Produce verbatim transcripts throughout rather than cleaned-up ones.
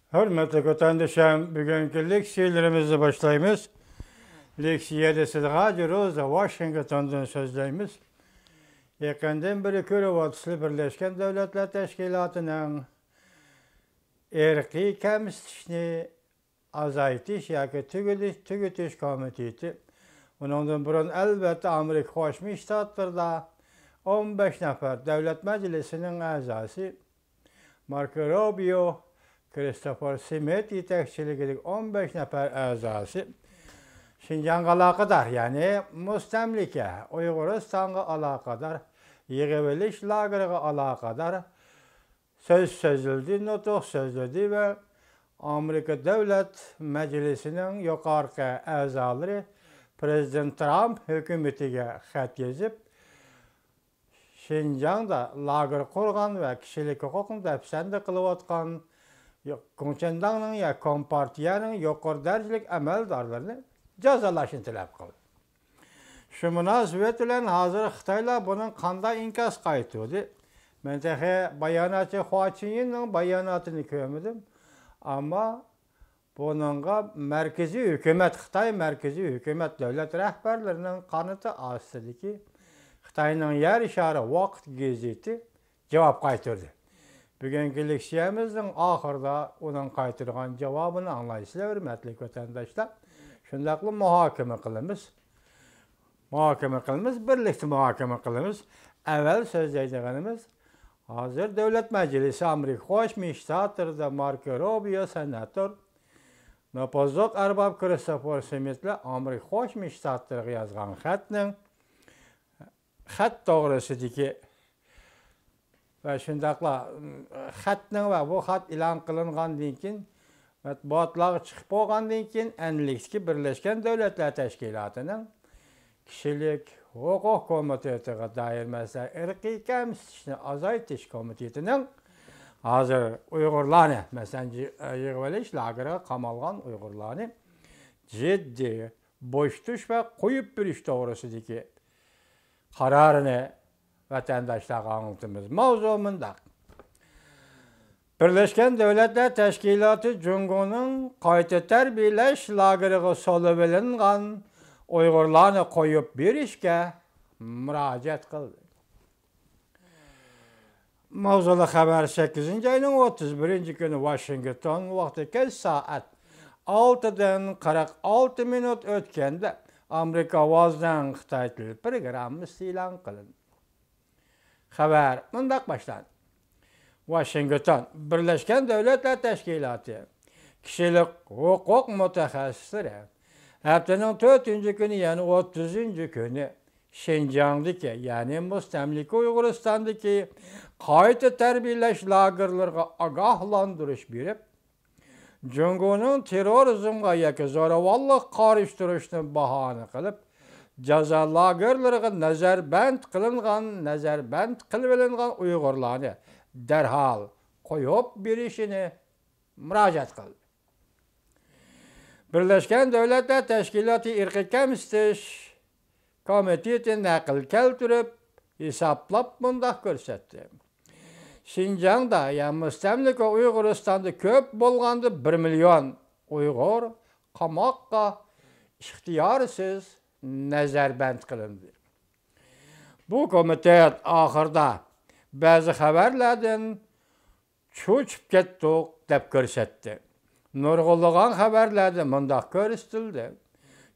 ھۆرمەتلىك ۋەتەندىشىم، بۈگۈنكى لېكسىيەلىرىمىزنى باشلايمىز. لېكسىيەدە سىزگە ھازىر روزا ۋاشىنگتوندىن سۆزلەيمىز. يېقىندىن بېرى كۆرۈۋاتىسىلەر، بىرلەشكەن دۆلەتلەر تەشكىلاتىنىڭ ئىرقىي كەمسىتىشنى ئازايتىش ياكى تۈگىتىش، تۈگىتىش كومىتېتى. ئۇنىڭدىن بۇرۇن، ئەلۋەتتە، ئامېرىكا قوشما شتاتلىرىدا ئون بەش نەپەر دۆلەت مەجلىسىنىڭ ئەزاسى ماركو روبىيو، كىرىستوفېر سمىت يېتەكچىلىكىدىكى ئون بەش نەپەر ئەزاسى شىنجاڭغا ئالاقىدار، يەنى مۇستەملىكە ئۇيغۇرىستانغا ئالاقىدار يىغىۋېلىش لاگېرىغا ئالاقىدار سۆز سۆزلىدى، نۇتۇق سۆزلىدى ۋە ئامېرىكا دۆلەت مەجلىسىنىڭ يۇقىرىقى ئەزالىرى پىرېزىدېنت ترامپ ھۆكۈمىتىگە خەت يېزىپ، شىنجاڭدا لاگېر قۇرغان ۋە كىشىلىك ھوقۇقنى دەپسەندە قىلىۋاتقان گۇڭچەنداڭنىڭ يا كومپارتىيەنىڭ يۇقىرى دەرىجىلىك ئەمەلدارلىرىنى جازالاشنى تەلەپ قىلدى. شۇ مۇناسىۋەت بىلەن ھازىر خىتايلار بۇنىڭ قانداق ئىنكاس قايتۇردى؟ مەن تېخى باياناتچى خۇا چىنيىننىڭ باياناتىنى كۆرمىدىم. ئەمما بۇنىڭغا مەركىزىي ھۆكۈمەت، خىتاي مەركىزىي ھۆكۈمەت دۆلەت رەھبەرلىرىنىڭ قانىتى ئاستىدىكى خىتاينىڭ يەر شارى ۋاقىت گېزىتى جاۋاب قايتۇردى. بۈگۈنكى لېكسىيەمىزنىڭ ئاخىرىدا ئۇنىڭ قايتۇرغان جاۋابىنى ئاڭلايسىلەر، ھۆرمەتلىك ۋەتەنداشلار. شۇنداقلا مۇھاكىمە قىلىمىز. مۇھاكىمە قىلىمىز، بىرلىكتە مۇھاكىمە قىلىمىز. ئەۋۋەل سۆزلەيدىغىنىمىز، ھازىر دۆلەت مەجلىسى ئامېرىكا قوشما شتاتلىرىدا ماركو روبىيو سېناتور، نوپۇزلۇق ئەرباب كىرىستوفېر سمىتلەر ئامېرىكا قوشما شتاتلىرىغا يازغان خەتنىڭ خەت توغرىسىدىكى ۋە شۇنداقلا خەتنىڭ ۋە بۇ خەت ئېلان قىلىنغاندىن كېيىن، مەتبۇئاتلارغا چىقىپ بولغاندىن كېيىن، ئەنلىكتىكى بىرلەشكەن دۆلەتلەر تەشكىلاتىنىڭ كىشىلىك ھوقۇق كومىتېتىغا دائىر مەسىلە، ئىرقىي كەمسىتىشنى ئازايتىش كومىتېتىنىڭ ھازىر ئۇيغۇرلارنى، مەسىلەن، يىغىۋېلىش لاگېرىغا قامالغان ئۇيغۇرلارنى جىددىي بوشىتىش ۋە قويۇپ بېرىش توغرىسىدىكى قارارىنى ۋەتەنداشلارغا ئاڭلىتىمىز. ماۋزۇ مۇنداق. بىرلەشكەن دۆلەتلەر تەشكىلاتى جۇڭگونىڭ قايتا تەربىيەلەش لاگېرىغا سولىۋېلىنغان ئۇيغۇرلارنى قويۇپ بېرىشكە مۇراجىئەت قىلدى. ماۋزۇلۇق خەۋەر سەككىزىنچى ئاينىڭ ئوتتۇز بىرىنچى كۈنى ۋاشىنگتون ۋاقتى كەچ سائەت ئالتىدىن قىرىق ئالتە مىنۇت ئۆتكەندە ئامېرىكا ئاۋازىنىڭ خىتاي تىلى پروگراممىسى ئېلان قىلىندى. خەۋەر مۇنداق باشلاندى. ۋاشىنگتون، بىرلەشكەن دۆلەتلەر تەشكىلاتى، كىشىلىك ھوقۇق مۇتەخەسسىسلىرى ھەپتىنىڭ تۆتىنچى كۈنى، يەنى ئوتتۇزىنچى كۈنى شىنجاڭدىكى، يەنى مۇستەملىكە ئۇيغۇرىستاندىكى قايتا تەربىيەلەش لاگېرلىرىغا ئاگاھلاندۇرۇش بېرىپ، جۇڭگونىڭ تېررورىزمغا ياكى زوراۋانلىققا قارشى تۇرۇشنى باھانە قىلىپ، جازا لاگېرلىرىغا نەزەربەند قىلىنغان، نەزەربەند قىلىۋېلىنغان ئۇيغۇرلارنى دەرھال قويۇپ بېرىشىنى مۇراجىئەت قىلدى. بىرلەشكەن دۆلەتلەر تەشكىلاتى ئىرقىي كەمسىتىش كومىتېتى نەقىل كەلتۈرۈپ، ھېسابلاپ مۇنداق كۆرسەتتى. شىنجاڭدا يا مۇستەملىكە ئۇيغۇرىستاندا كۆپ بولغاندا بىر مىليون ئۇيغۇر قاماققا ئىختىيارسىز نەزەربەند قىلىندى. بۇ كومىتېت ئاخىرىدا بەزى خەۋەرلەردىن چۆچۈپ كەتتۇق دەپ كۆرسەتتى. نۇرغۇنلىغان خەۋەرلەردە مۇنداق كۆرسىتىلدى.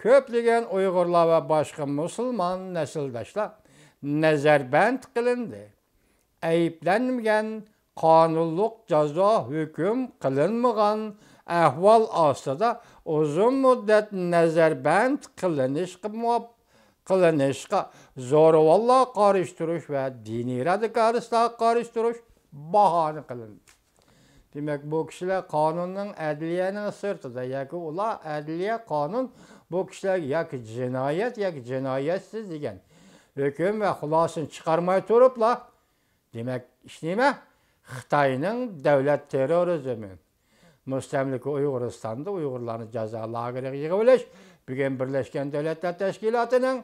كۆپلىگەن ئۇيغۇرلار ۋە باشقا مۇسۇلمان نەسىلداشلار نەزەربەند قىلىندى. ئەيىبلەنمىگەن، قانۇنلۇق جازا ھۆكۈم قىلىنمىغان ئەھۋال ئاستىدا ئۇزۇن مۇددەت نەزەربەند قىلىنىشقا مۇۋاپ-، قىلىنىشقا زورىۋاللارغا قارشى تۇرۇش ۋە دىنىي رادىكالىستلارغا قارشى تۇرۇش باھانە قىلىندى. دېمەك، بۇ كىشىلەر قانۇننىڭ، ئەدلىيەنىڭ سىرتىدا ياكى ئۇلار ئەدلىيە، قانۇن بۇ كىشىلەرگە ياكى جىنايەت ياكى جىنايەتسىز دېگەن ھۆكۈم ۋە خۇلاسىنى چىقارماي تۇرۇپلا، دېمەك، ئىش نېمە؟ خىتاينىڭ دۆلەت تېررورىزمى. مۇستەملىكە ئۇيغۇرىستاندا ئۇيغۇرلارنى جازا لاگېرىغا يىغىۋېلىش بۈگۈن بىرلەشكەن دۆلەتلەر تەشكىلاتىنىڭ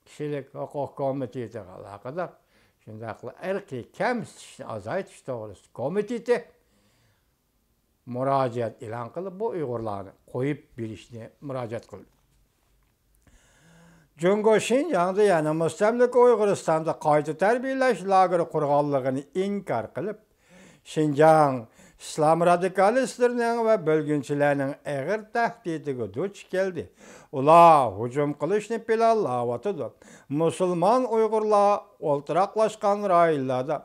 كىشىلىك ھوقۇق كومىتېتىغا ئالاقىدار، شۇنداقلا ئىرقىي كەمسىتىشنى ئازايتىش توغرىسىدا كومىتېتى مۇراجىئەت ئېلان قىلىپ، بۇ ئۇيغۇرلارنى قويۇپ بېرىشنى مۇراجىئەت قىلدى. جۇڭگو شىنجاڭدا، يەنى مۇستەملىكە ئۇيغۇرىستاندا قايتا تەربىيەلەش لاگېرى قۇرغانلىقىنى ئىنكار قىلىپ، شىنجاڭ ئىسلام رادىكالىستلىرىنىڭ ۋە بۆلگۈنچىلەرنىڭ ئېغىر تەھدىتىگە دۇچ كەلدى. ئۇلار ھۇجۇم قىلىشنى پىلانلاۋاتىدۇ. مۇسۇلمان ئۇيغۇرلار ئولتۇراقلاشقان رايونلاردا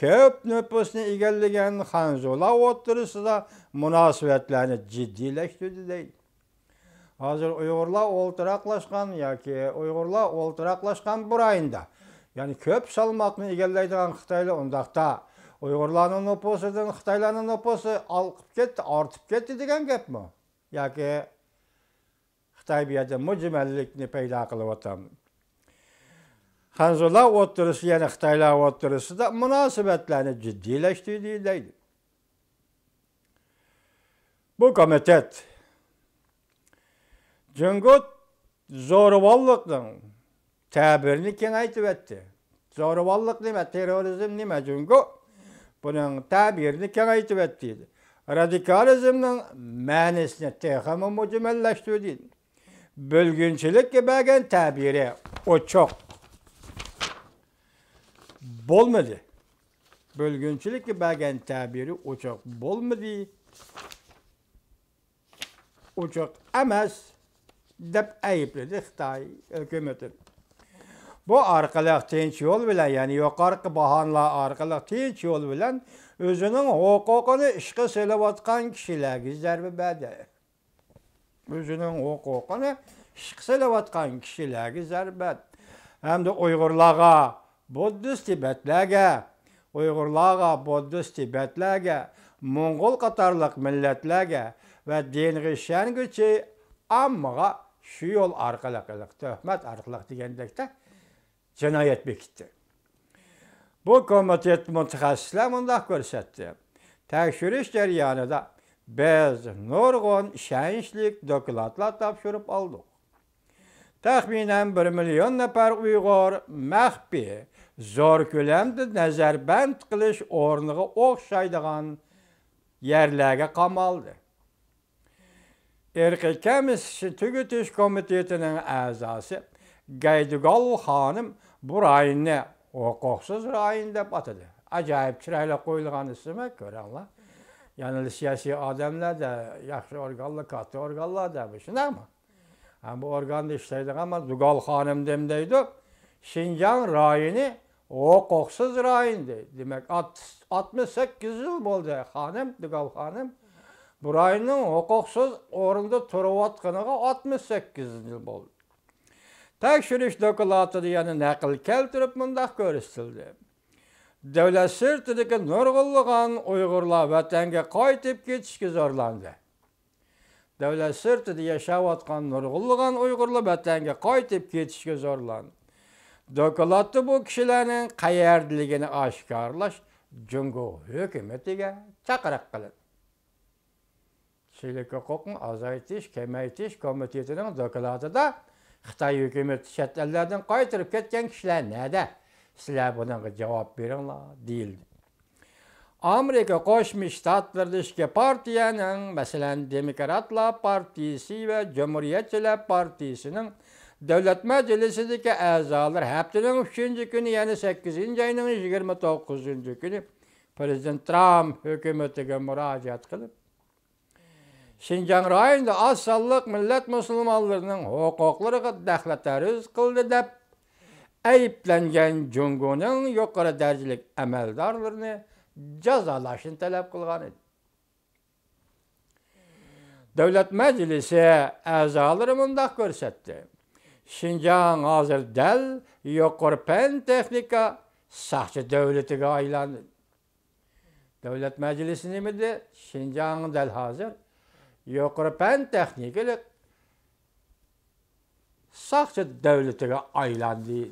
كۆپ نوپۇسنى ئىگىلىگەن خەنزۇلار ئوتتۇرىسىدا مۇناسىۋەتلەرنى جىددىيلەشتۈردى دەيدۇ. ھازىر ئۇيغۇرلار ئولتۇراقلاشقان ياكى ئۇيغۇرلار ئولتۇراقلاشقان بۇ رايوندا، يەنى كۆپ سالماقنى ئىگىلەيدىغان خىتايلار ئۇنداقتا ئۇيغۇرلارنىڭ نوپۇسىدىن خىتايلارنىڭ نوپۇسى ئالقىپ كەتتى، ئارتىپ كەتتى دېگەن گەپمۇ؟ ياكى خىتاي بۇ يەردە مۇجمەللىكنى پەيدا قىلىۋاتامدۇ؟ خەنزۇلار ئوتتۇرىسى، يەنى خىتايلار ئوتتۇرىسىدا مۇناسىۋەتلەرنى جىددىيلەشتۈردى دەيدۇ. بۇ كومىتېت جۇڭگو زورىۋاللىقنىڭ تەبىرىنى كېڭەيتىۋەتتى. زورىۋاللىق نېمە؟ تېررورىزم نېمە؟ جۇڭگو بۇنىڭ تەبىرىنى كېڭەيتىۋەتتى. رادىكالىزمنىڭ مەنىسىنى تېخىمۇ مۇجمەللەشتۈردى. بۆلگۈنچىلىككە بەرگەن تەبىرى ئوچۇق بولمىدى. بۆلگۈنچىلىككە بەرگەن تەبىرى ئوچۇق بولمىدى. ئوچۇق ئەمەس، دەپ ئەيىبلىدى خىتاي ھۆكۈمىتى. بۇ ئارقىلىق تىنچ يول بىلەن، يەنى يۇقىرىقى باھانىلار ئارقىلىق تىنچ يول بىلەن ئۆزىنىڭ ھوقۇقىنى ئىشقا سېلىۋاتقان كىشىلەرگە زەربە بەردى. ئۆزىنىڭ ھوقۇقىنى ئىشقا سېلىۋاتقان كىشىلەرگە زەربە ھەمدە ئۇيغۇرلارغا، بۇددىست تىبەتلەرگە، ئۇيغۇرلارغا، بۇددىست تىبەتلەرگە، موڭغۇل قاتارلىق مىللەتلەرگە ۋە دىنغا ئىشەنگۈچى ئاممىغا شۇ يول ئارقىلىق، تۆھمەت ئارقىلىق دېگەندەكتە، جىنايەت بېكىتتى. بۇ كومىتېت مۇتەخەسسىسلەر مۇنداق كۆرسەتتى: تەكشۈرۈش جەريانىدا بىز نۇرغۇن ئىشەنچلىك دوكلاتلار تاپشۇرۇپ ئالدۇق. تەخمىنەن بىر مىليون نەپەر ئۇيغۇر مەخپىي، زور كۆلەمدە نەزەربەند قىلىش ئورنىغا ئوخشايدىغان يەرلەرگە قامالدى. ئىرقىي كەمسىتىشنى تۈگىتىش كومىتېتىنىڭ ئەزاسى گەيدۇگال خانىم بۇ رايوننى ھوقۇقسىز رايون دەپ ئاتىدى. ئاجايىپ چىرايلىق قويۇلغان ئىسىم، كۆرۈڭلار. يەنىلا سىياسىي ئادەملەردە، ياخشى ئورگانلار، كاتتا ئورگانلاردا بۇ، شۇنداقمۇ؟ ھە، بۇ ئورگاندا ئىشلەيدىغان دۇگال خانىم نېمە دەيدۇ؟ شىنجاڭ رايونى ھوقۇقسىز رايون دەيدۇ. دېمەك، ئات-، ئاتمىش سەككىز يىل بولدى خانىم، دۇگال خانىم. بۇ رايوننىڭ ھوقۇقسىز ئورۇندا تۇرۇۋاتقىنىغا ئاتمىش سەككىز يىل بولدى. تەكشۈرۈش دوكلاتىدا يەنە نەقىل كەلتۈرۈپ مۇنداق كۆرسىتىلدى: دۆلەت سىرتىدىكى نۇرغۇنلىغان ئۇيغۇرلار ۋەتەنگە قايتىپ كېتىشكە زورلاندى. دۆلەت سىرتىدا ياشاۋاتقان نۇرغۇنلىغان ئۇيغۇرلار ۋەتەنگە قايتىپ كېتىشكە زورلاندى. دوكلاتتا بۇ كىشىلەرنىڭ قەيەردىلىكىنى ئاشكارىلاش جۇڭگو ھۆكۈمىتىگە چاقىرىق قىلىندى. كىشىلىك ھوقۇقنى ئازايتىش، كېمەيتىش كومىتېتىنىڭ دوكلاتىدا خىتاي ھۆكۈمىتى چەت ئەللەردىن قايتۇرۇپ كەتكەن كىشىلەر نەدە؟ سىلەر بۇنىڭغا جاۋاب بېرىڭلار، دېيىلدى. ئامېرىكا قوشما شتاتلىرىدىكى پارتىيەنىڭ، مەسىلەن، دېموكراتلار پارتىيىسى ۋە جۇمھۇرىيەتچىلەر پارتىيىسىنىڭ دۆلەت مەجلىسىدىكى ئەزالىرى ھەپتىنىڭ ئۈچىنچى كۈنى، يەنى سەككىزىنچى ئاينىڭ يىگىرمە توققۇزىنچى كۈنى پىرېزىدېنت ترامپ ھۆكۈمىتىگە مۇراجىئەت قىلىپ، شىنجاڭ رايونىدا ئاز سانلىق مىللەت مۇسۇلمانلىرىنىڭ ھوقۇقلىرىغا دەخلى تەرۇز قىلدى دەپ ئەيىبلەنگەن جۇڭگونىڭ يۇقىرى دەرىجىلىك ئەمەلدارلىرىنى جازالاشنى تەلەپ قىلغان ئىدى. دۆلەت مەجلىسى ئەزالىرى مۇنداق كۆرسەتتى: شىنجاڭ ھازىر دەل يۇقىرى پەن تېخنىكا ساقچى دۆلىتىگە ئايلاندى. دۆلەت مەجلىسى نېمىدى؟ شىنجاڭ دەل ھازىر يۇقىرى پەن تېخنىكىلىق ساقچى دۆلىتىگە ئايلاندى.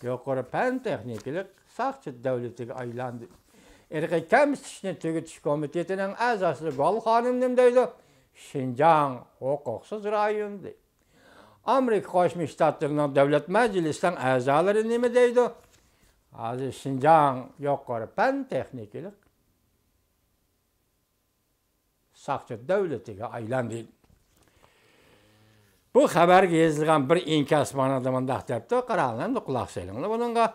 يۇقىرى پەن تېخنىكىلىق ساقچى دۆلىتىگە ئايلاندى. ئىرقىي كەمسىتىشنى تۈگىتىش كومىتېتىنىڭ ئەزاسى گال خانىم نېمە دەيدۇ؟ شىنجاڭ ھوقۇقسىز رايون دەيدۇ. ئامېرىكا قوشما شتاتلىرىنىڭ دۆلەت مەجلىسىنىڭ ئەزالىرى نېمە دەيدۇ؟ ھازىر شىنجاڭ يۇقىرى پەن تېخنىكىلىق ساقچى دۆلىتىگە ئايلاندى. بۇ خەۋەرگە يېزىلغان بىر ئىنكاس مانىدا مۇنداق دەپتۇ، قاراڭلار، ئەمدى قۇلاق سېلىڭلار بۇنىڭغا.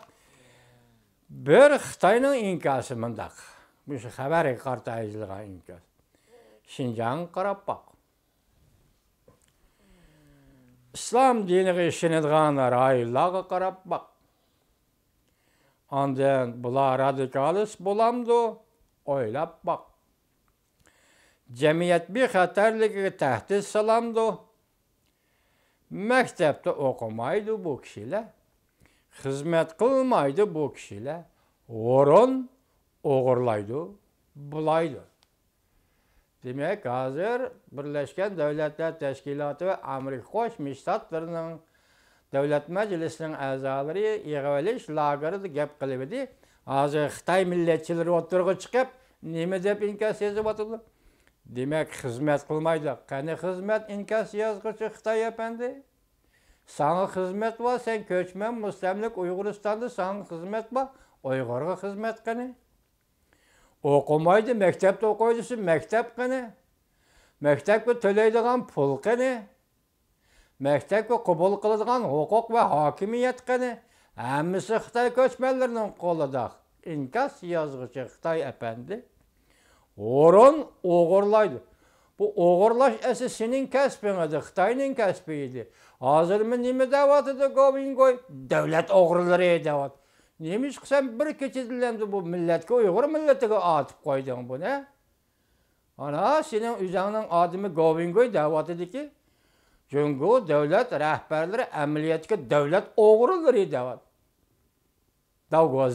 بىر خىتاينىڭ ئىنكاسى مۇنداق. مۇشۇ خەۋەرگە قارىتا يېزىلغان ئىنكاس. شىنجاڭغا قاراپ باق. ئىسلام دىنىغا ئىشىنىدىغان رايونلارغا قاراپ باق. ئاندىن بۇلار رادىكالىست بولامدۇ؟ ئويلاپ باق. جەمئىيەت بىخەتەرلىكىگە تەھدىت سالامدۇ؟ مەكتەپتە ئوقۇمايدۇ بۇ كىشىلەر. خىزمەت قىلمايدۇ بۇ كىشىلەر. ھورۇن ئوغرىلايدۇ، بۇلايدۇ. دېمەك، ھازىر بىرلەشكەن دۆلەتلەر تەشكىلاتى ۋە ئامېرىكا قوشما شتاتلىرىنىڭ دۆلەت مەجلىسىنىڭ ئەزالىرى يىغىۋېلىش لاگېرىدا گەپ قىلىۋىدى. ھازىر خىتاي مىللەتچىلىرى ئوتتۇرىغا چىقىپ، نېمە دەپ ئىنكاس يېزىۋاتىدۇ؟ دېمەك، خىزمەت قىلمايدۇ. قېنى خىزمەت، ئىنكاس يازغۇچى خىتاي ئەپەندى؟ ساڭا خىزمەت بار، سەن كۆچمەن مۇستەملىكە ئۇيغۇرىستاندا ساڭا خىزمەت بار، ئۇيغۇرغا خىزمەت قېنى؟ ئوقۇمايدۇ، مەكتەپتە ئوقۇيدۇ، مەكتەپ قېنى؟ مەكتەپكە تۆلەيدىغان پۇل قېنى؟ مەكتەپكە قوبۇل قىلىدىغان ھوقۇق ۋە ھاكىمىيەت قېنى؟ ھەممىسى خىتاي كۆچمەنلىرىنىڭ قولىدا. ئىنكاس يازغۇچى خىتاي ئەپەندى. ھورۇن ئوغرىلايدۇ. بۇ ئوغرىلاش ئەسلى سېنىڭ كەسپىڭ ئىدى، خىتاينىڭ كەسپى ئىدى. ھازىرمۇ نېمە دەۋاتىدۇ گوۋىنگوي؟ دۆلەت ئوغرىلىرى دەۋاتىدۇ. نېمىشقا سەن بىر كېچىدىلا ئەمدى بۇ مىللەتكە، ئۇيغۇر مىللىتىگە ئاتىپ قويدۇڭ بۇنى؟ ئانا، سېنىڭ ئۆزۈڭنىڭ ئادىمى گوۋىنگوي دەۋاتىدىكى، جۇڭگو دۆلەت رەھبەرلىرى ئەمەلىيەتتىكى دۆلەت ئوغرىلىرى دەۋاتىدۇ. داۋگوز.